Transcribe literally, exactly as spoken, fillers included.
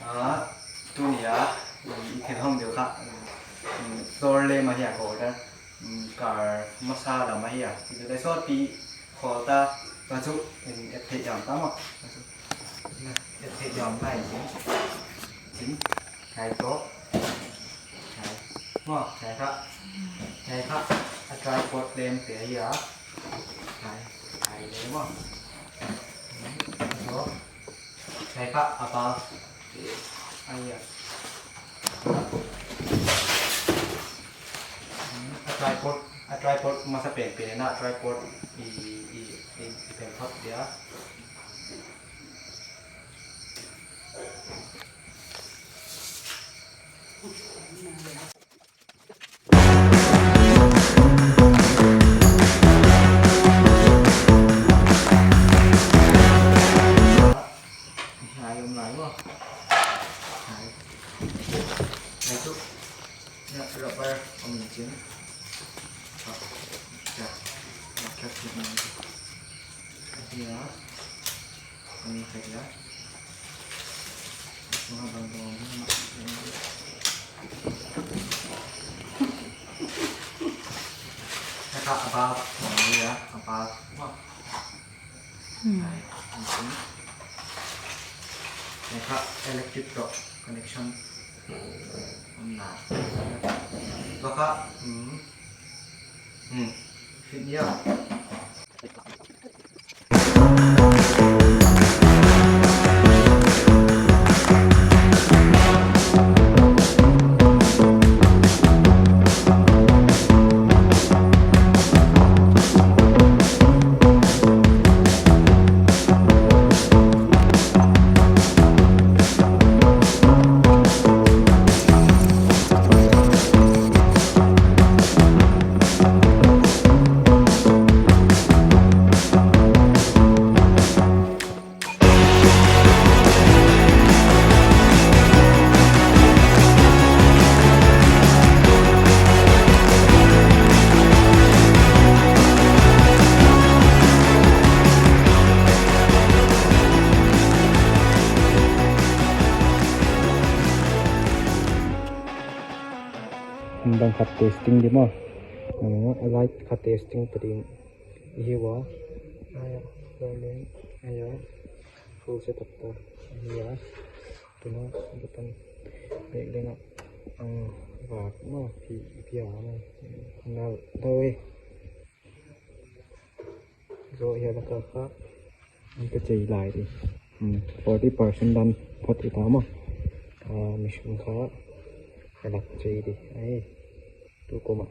Ah, tuni a, mm, i thil hong deuh kha, mm, mm, floor lamp ahi a, ko ta, mm, car masa lam ahi a. I tu dai sawtpi khawl ta, ka chu, mm, et theih diam ta maw. Ka chu, na, et theih diam ta in chin. Chin, kai to. Kai. Maw, kai kha. Kai kha, a tripod lamp te ahi a. Kai, kai le maw. So, Kai kha a bulb. Ai ya. Hmm, a tripod, a tripod masa penpen a tripod i, i, i, i pen phot dia. Hai, om lai maw. Hai. Hai tu. Ya, rubber om ni chin. Ya. Ya, ya, ya, ya. Ya. Ang kaya. Mga bangkong. Naka above, oh, yeah, above. Hmm. Ay, ang sini. Naka electric to connection. Ang na. Baka, hmm. Hmm. Fit niya. Bang khat testing di maw. Ah, light khat testing pa ding. Ihi ua. Aya, aya, aya. Full setup ta. Ihi ua. Tuna, button. Mek leng a. Ang vak maw, pi, pi a maw. Nal, doi. Zo hiai laka kha. Ang ka chei lai di. Hmm, forty percent dan phot i ta maw. Ah, machine kha. Ka lak chei di. Ai. Tu koma.